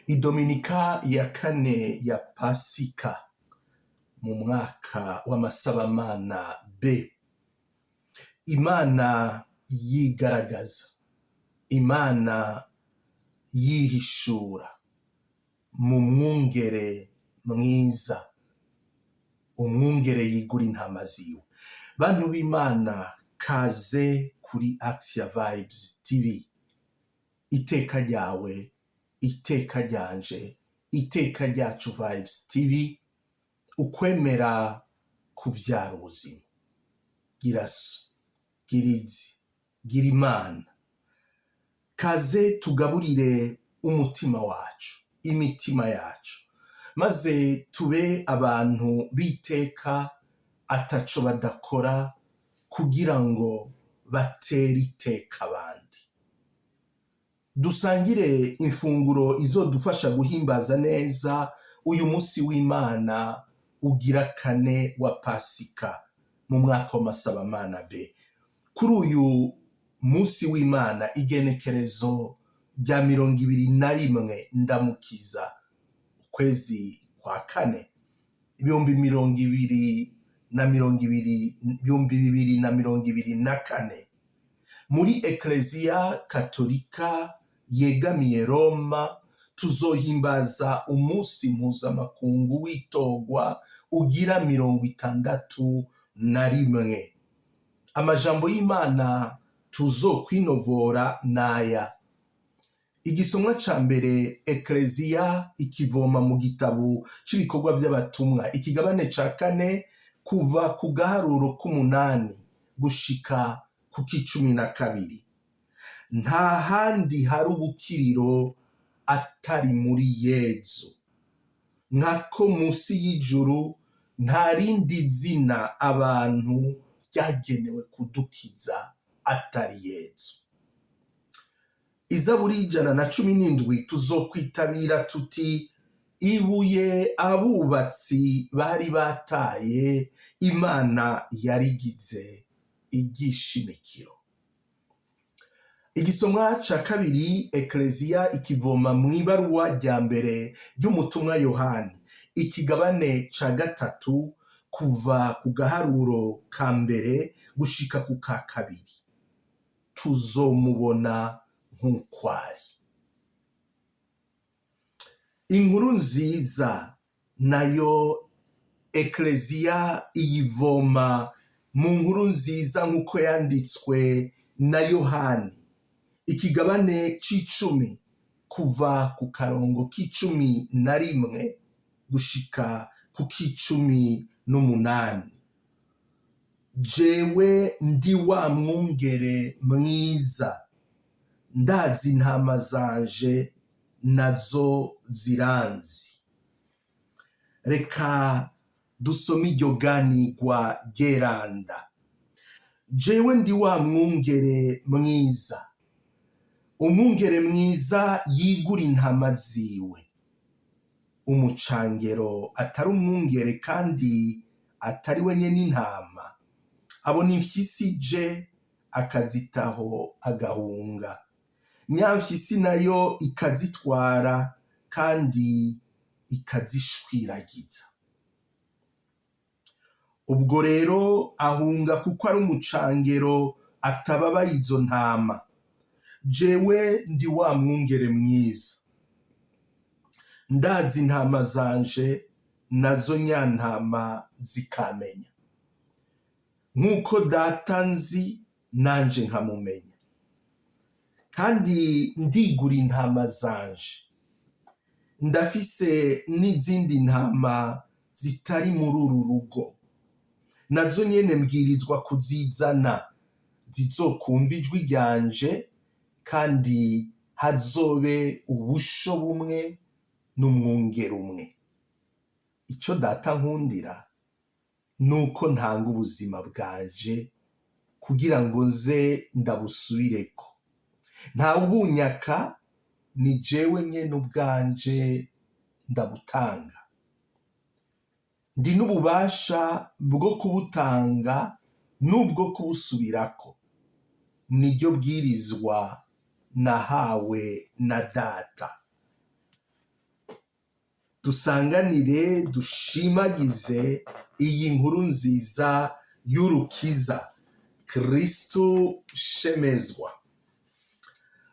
Idominika ya kane ya Pasika mu mwaka w'amasabamana B. Imana yigaragaza, Imana yihishura mu mwungere mwiza, umwungere yigura intama ziwe. Bantu b'Imana, kaze kuri Axia Vibes TV. Iteka ryawe, iteka ryanje, iteka ryacu Vibes TV, ukwemera kuvyara ubuzima. Gira so, gira izi, gira Imana. Kaze tugaburire umutima wacu, imitima yacu, maze tube abantu b'iteka ataco badakora kugira ngo batere iteka abandi. Dusangire imfunguro izodufasha guhimbaza neza uyu musi w'Imana ugira kane wa Pasika mu mwaka w'amasabamana B. Kuri uyu musi w'Imana, igenekerezo rya 21 Ndamukiza, ukwezi kwa kane, 2020, 2024, muri Ekleziya Katolika yegamiye Roma tuzohimbaza umunsi mpuzamakungu w'itorwa ugira 61. Amajambo y'Imana tuzokwinovora naya: Igisomwa ca mbere Ekleziya ikivoma mu gitabo c'ibikorwa vy'abatumwa, ikigabane ca kane, kuva ku gaharuro k'umunani gushika ku k'icumi na kabiri. Nta handi hari ubukiriro atari muri Yezu, nkako musi y'ijuru nta rindi zina abantu ryagenewe kudukiza atari Yezu. Izaburi 117 tuzokwitabira tuti: ibuye abubatsi bari bataye, Imana yarigize igishimikiro. Igisomwa ca kabiri Ekleziya ikivoma mw'ibaruwa rya mbere ry'umutumwa Yohani, ikigabane ca gatatu, kuva ku gaharuro ka mbere gushika ku ka kabiri. Tuzomubona nk'uko ari. Inkuru nziza nayo Ekleziya iyivoma mu nkuru nziza nk'uko yanditswe na Yohani, ikigabane c'icumi, kuva ku karongo k'icumi na rimwe gushika ku k'icumi n'umunani. Jewe ndi wa mwungere mwiza, ndazi intama zanje nazo ziranzi. Reka dusome iryo ganirwa ryeranda. Jewe ndi wa mwungere mwiza. Umwungere mwiza yigura intama ziwe. Umucangero atari umwungere kandi atari we nyene intama, abona imfyisi ije akazitaho agahunga. Nyamfyisi nayo ikazitwara kandi ikazishwiragiza. Ubwo rero ahunga kuko ari umucangero atababaye izo ntama. Jewe ndi wa mwungere mwiza, ndazi intama zanje nazo nyantama zikamenya, nk'uko data nzi nanje nkamumenya, kandi ndigura intama zanje. Ndafise n'izindi ntama zitari muri uru rugo, nazo nyene mbwirizwa kuzizana, zizokumva ijwi ryanje, kandi hazobe ubusho bumwe n'umwungere umwe. Ico data nkundira nuko ntanga ubuzima bwanje kugira ngo nze ndabusubireko. Ntawubunyaka, ni jewe nyene ubwanje ndabutanga. Ndi n'ububasha bwo kubutanga n'ubwo kubusubirako. Niryo bwirizwa nahawe na data. Dusanganire, dushimagize iyi nkuru nziza y'urukiza, Kristu shemezwa.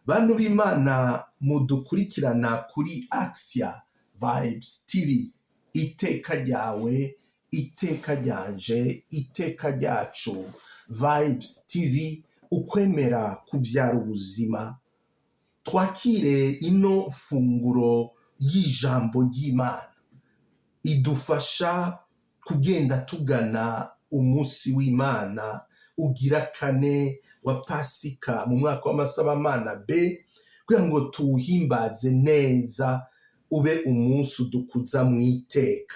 Bantu b'Imana mudukurikirana kuri Axia Vibes TV, iteka ryawe, iteka ryanje, iteka ryacu. Vibes TV, ukwemera kuvyara ubuzima. Twakire ino funguro y'ijambo ry'Imana idufasha kugenda tugana umunsi w'Imana ugira kane wa Pasika mu mwaka w'amasabamana B, kugira ngo tuwuhimbaze neza, ube umunsi udukuza mu iteka.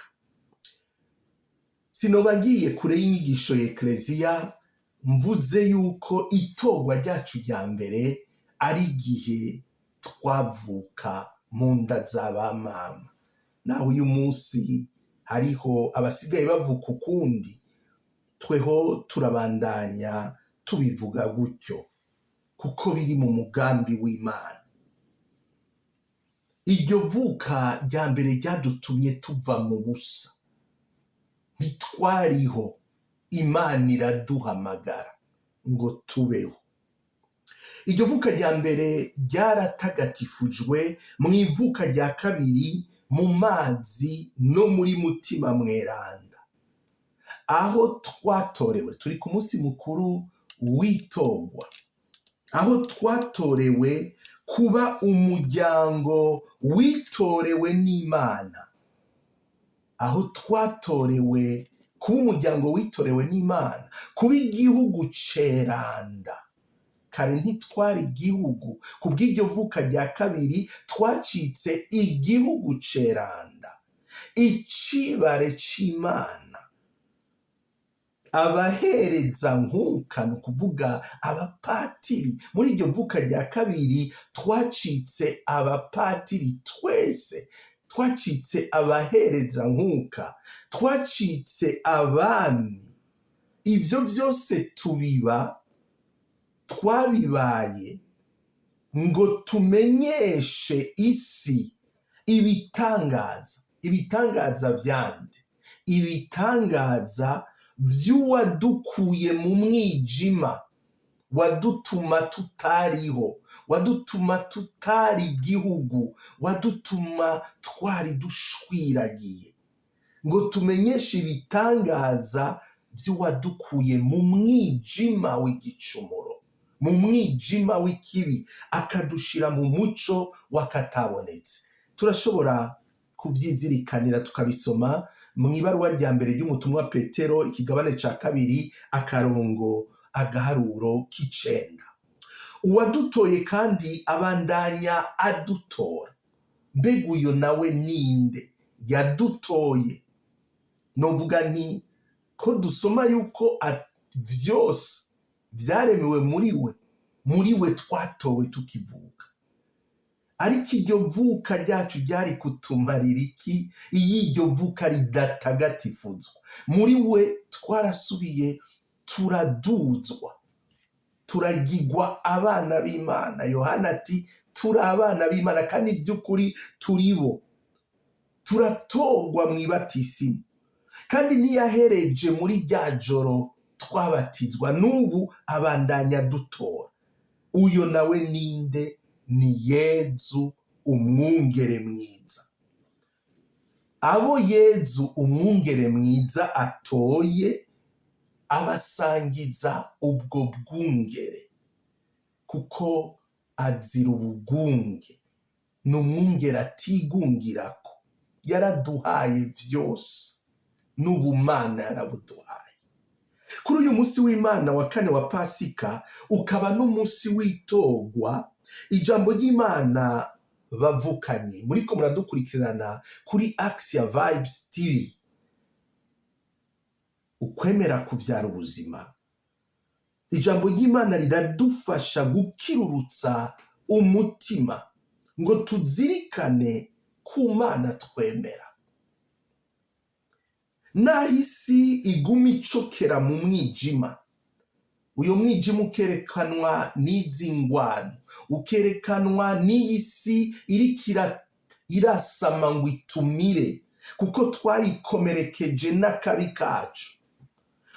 Sinoba ngiye kure y'inyigisho ya Ekleziya mvuze yuko itorwa ryacu rya mbere ari igihe twavuka mu nda za ba mama. Naho uyu munsi hariho abasigaye bavuka ukundi, tweho turabandanya tubivuga gutyo kuko biri mu mugambi w'Imana. Iryo vuka rya mbere ryadutumye tuva mu busa, ntitwariho, Imana iraduhamagara ngo tubeho. Iryo vuka rya mbere ryaratagatifujwe mu ivuka rya kabiri mu mazi no muri Mutima Mweranda, aho twatorewe. Turi ku munsi mukuru w'itorwa, aho twatorewe kuba umuryango witorewe n'Imana, aho twatorewe kuba umuryango witorewe n'Imana, kuba igihugu ceranda. Kare ntitwari igihugu, kubw'iryo vuka rya kabiri twacitse igihugu ceranda, icibare c'Imana, abahereza nkuka, ni ukuvuga abapatiri. Muri iryo vuka rya kabiri twacitse abapatiri twese, twacitse abahereza nkuka, twacitse abami. Ivyo vyose tubiba, twabibaye ngo tumenyeshe isi ibitangaza. Ibitangaza vyande? Ibitangaza vy'uwadukuye mu mwijima wadutuma tutariho, wadutuma tutari igihugu, wadutuma twari dushwiragiye, ngo tumenyeshe ibitangaza vy'uwadukuye mu mwijima w'igicumuro, mu mwijima w'ikibi, akadushira mu muco w'akatabonetse. Turashobora kuvyizirikanira tukabisoma mu ibaruwa rya mbere ry'umutumwa Petero, ikigabane ca 2, akarongo agaharuro k'9. Uwadutoye kandi abandanya adutora. Mbega uyo nawe ninde yadutoye? Novuga nti ko dusoma yuko vyose vyaremewe muri we, muri we twatowe tukivuka. Ariko iryo vuka ryacu ryari kutumarira iki iyo iryo vuka ridatagatifuzwa? Muri we twarasubiye turaduzwa, turagirwa abana b'Imana. Yohana ati turi abana b'Imana, kandi by'ukuri turi bo. Turatorwa mu ibatisimu, kandi ntiyahereje muri rya joro twabatizwa, n'ubu abandanya dutora. Uyo nawe ninde? Ni Yezu umwungere mwiza. Abo Yezu umwungere mwiza atoye abasangiza ubwo bwungere, kuko azira ubugunge. Ni umwungere atigungirako, yaraduhaye vyose, n'ubumana yarabuduhaye. Kuri uyu munsi w'Imana wa kane wa Pasika, ukaba n'umunsi w'itorwa, ijambo ry'Imana bavukanye muriko muradukurikirana kuri Axia Vibes TV, ukwemera kuvyara ubuzima. Ijambo ry'Imana riradufasha gukirurutsa umutima ngo tuzirikane ku Mana twemera. Naho isi iguma icokera mu mwijima, uyo mwijima ukerekanwa n'izi ngwano, ukerekanwa n'iyi si iriko Irasama ngo itumire, kuko twayikomerekeje n'akabi kacu.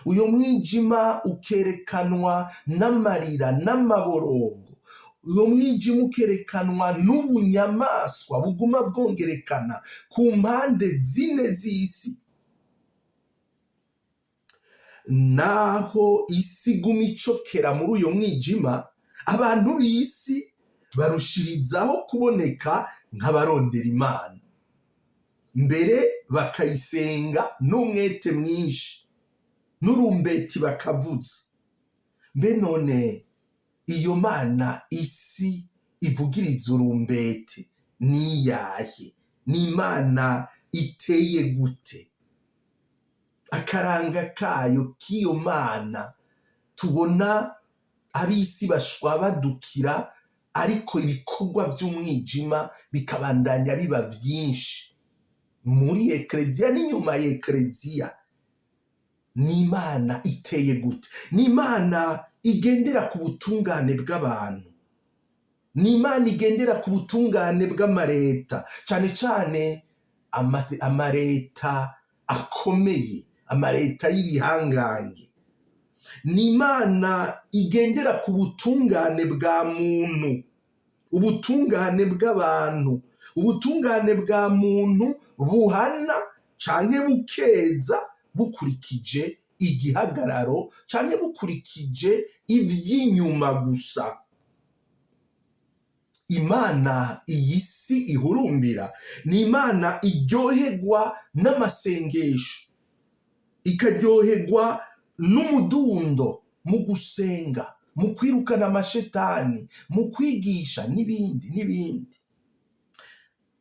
Uyo mwijima ukerekanwa n'amarira n'amaborogo. Uyo mwijima ukerekanwa n'ubunyamaswa buguma bwongerekana ku mpande zine z'isi. Naho isi iguma icokera muri uyo mwijima, abantu b'isi barushirizaho kuboneka nk'abarondera Imana, mbere bakayisenga n'umwete mwinshi n'urumbeti bakavuza. Mbe none iyo Mana isi ivugiriza urumbete niyahe? Ni Imana iteye gute? Akaranga kayo k'iyo Mana tubona ab'isi bashwabadukira, ariko ibikorwa vy'umwijima bikabandanya biba vyinshi muri ekleziya n'inyuma ya ekleziya. Ni Imana iteye gute? Ni Imana igendera ku butungane bw'abantu, ni Imana igendera ku butungane bw'amareta, cane cane amareta akomeye, amareta y'ibihangange. Ni Imana igendera ku butungane bwa muntu, ubutungane bw'abantu, ubutungane bwa muntu buhana canke bukeza bukurikije igihagararo canke bukurikije ivy'inyuma gusa. Imana iyi si ihurumbira ni Imana iryoherwa n'amasengesho, ikaryoherwa n'umudundo mu gusenga, mu kwirukana amashetani, mu kwigisha n'ibindi n'ibindi.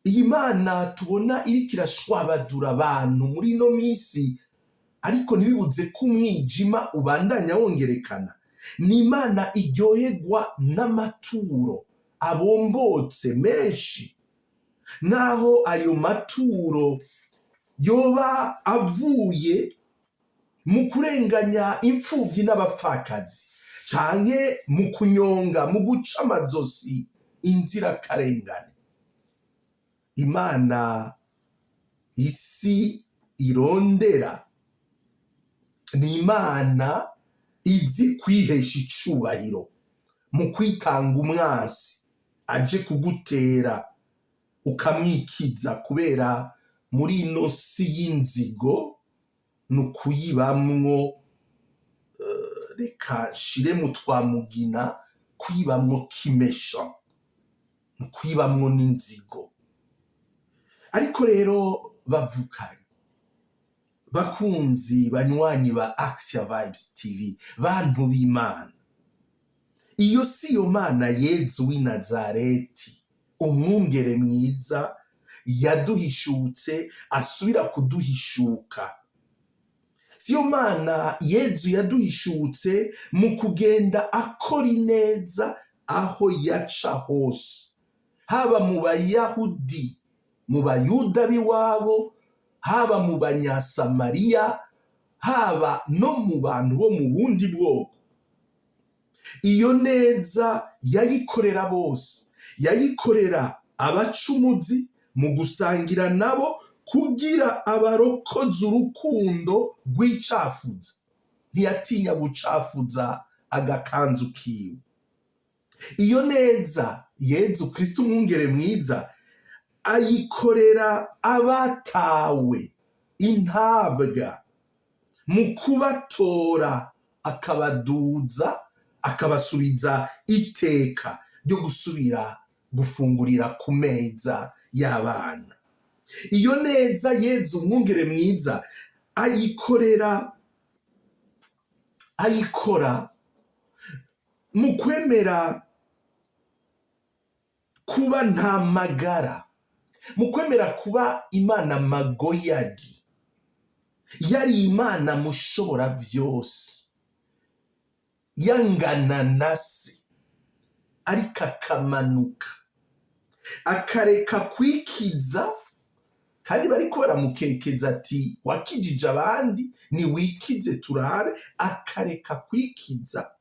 Iyi Mana tubona iriko irashwabadura abantu muri ino minsi, ariko ntibibuze ko umwijima ubandanya wongerekana, ni Imana iryoherwa n'amaturo abombotse menshi, naho ayo maturo yoba avuye mu kurenganya imfuvyi n'abapfakazi, canke mu kunyonga, mu guca amazosi inzirakarengane. Imana isi irondera ni Imana izi kwihesha icubahiro mu kwitanga umwansi aje kugutera ukamwikiza, kubera muri ino si y'inzigo ni ukuyibamwo, reka nshire mu twamugina, kuyibamwo kimesha, ni ukuyibamwo n'inzigo. Ariko rero bavukanye, bakunzi banywanyi ba Axia Vibes TV, bantu b'Imana, iyo si yo Mana Yezu w'i Nazareti, umwungere mwiza yaduhishutse asubira kuduhishuka. Si yo Mana Yezu yaduhishutse mu kugenda akora ineza aho yaca hose, haba mu Bayahudi, mu Bayuda b'iwabo, haba mu Banyasamariya, haba no mu bantu bo mu bundi bwoko. Iyo neza yayikorera bose, yayikorera abacumuzi mu gusangira nabo kugira abarokoze urukundo rw'icafuza. Ntiyatinya gucafuza agakanzu kiwe. Iyo neza Yezu Kristo umwungere mwiza ayikorera abatawe, intabwa, mu kubatora akabaduza, akabasubiza iteka ryo gusubira gufungurira ku meza y'abana. Iyo neza Yezu umwungere mwiza ayikorera, ayikora mu kwemera kuba nta magara, mu kwemera kuba Imana magoyagi, yari Imana mushobora vyose, yangana na se, ariko akamanuka akareka kwikiza, kandi bariko baramukekeza ati wakijije abandi niwikize turabe, akareka kwikiza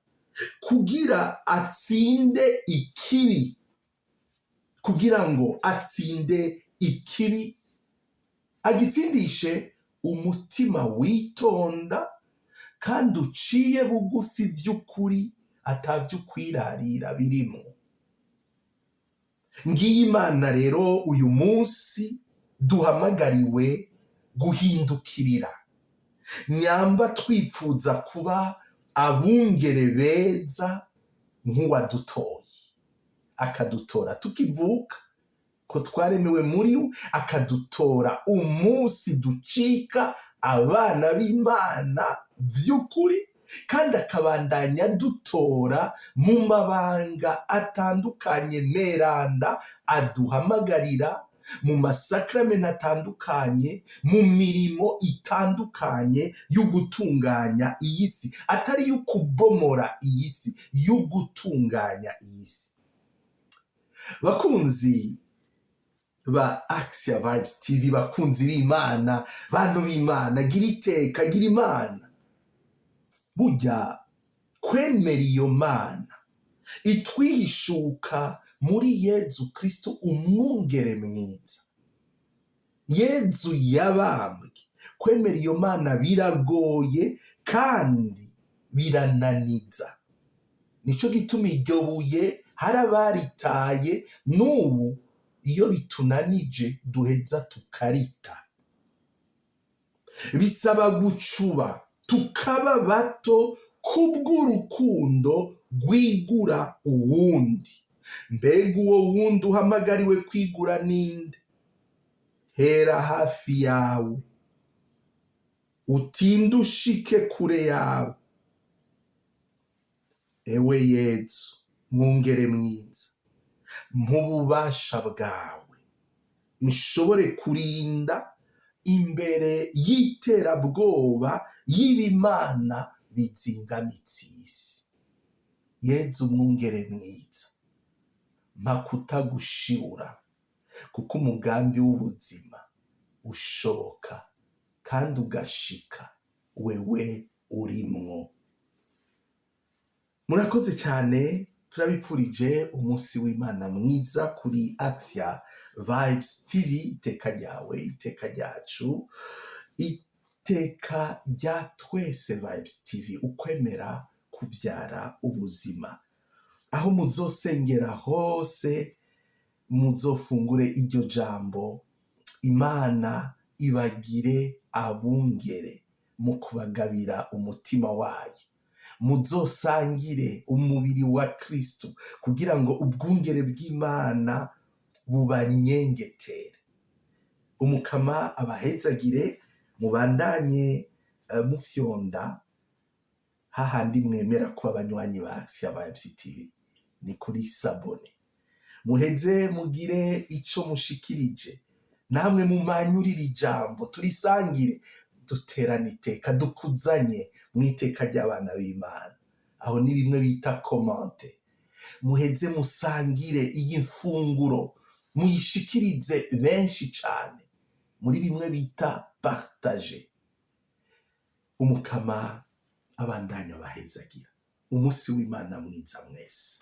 kugira atsinde ikibi, kugira ngo atsinde ikibi, agitsindishe umutima witonda kandi uciye bugufi vy'ukuri, atavy'ukwirarira birimwo. Ngiyi Imana rero uyu munsi duhamagariwe guhindukirira, nyamba twipfuza kuba abungere beza nk'uwadutoye, akadutora tukivuka ko twaremewe muri we, akadutora umunsi ducika abana b'Imana vy'ukuri, kandi akabandanya dutora mu mabanga atandukanye meranda aduhamagarira, mu masakramenti atandukanye, mu mirimo itandukanye y'ugutunganya iyi si, atari y'ukubomora iyi si, y'ugutunganya iyi si. Bakunzi ba Axia Vibes TV, bakunzi b'Imana, bantu b'Imana, gira iteka, gira Imana. Burya kwemera iyo Mana itwihishuka muri Yezu Kristo umwungere mwiza, Yezu yabambwe, kwemera iyo Mana biragoye kandi birananiza. Nico gituma iryo buye hari abaritaye, n'ubu iyo bitunanije duheza tukarita. Bisaba gucuba tukaba bato kubw'urukundo rwigura uwundi. Mbega uwo wundi uhamagariwe kwigura ninde? Hera hafi yawe, utinde ushike kure yawe. Ewe Yezu mwungere mwiza, mp'ububasha bwawe nshobore kurinda imbere y'iterabwoba y'ibimana bizingamitse isi. Yezu mwungere mwiza, mpa kutagushibura, kuko umugambi w'ubuzima ushoboka kandi ugashika wewe urimwo. Murakoze cyane, turabipfurije umunsi w'Imana mwiza kuri Axia Vibes TV, iteka ryawe, iteka ryacu, iteka rya twese. Vibes TV, ukwemera kuvyara ubuzima. Aho muzosengera hose, muzofungure iryo jambo, Imana ibagire abungere mu kubagabira umutima wayo. Muzosangire umubiri wa Kristo kugira ngo ubwungere bw'Imana bubanyengetere. Umukama abahezagire, mubandanye mufyonda hahandi mwemera kuba abanywanyi ba Axia Vibes TV, ni kuri s'abonner. Muheze mugire ico mushikirije, namwe mumanyurire ijambo, turisangire, duterane iteka, dukuzanye mu iteka ry'abana b'Imana. Aho ni bimwe bita commenter. Muheze musangire iyi mfunguro, muyishikirize benshi cane muri bimwe bita partager. Umukama abandanya abahezagira. Umunsi w'Imana mwiza mwese.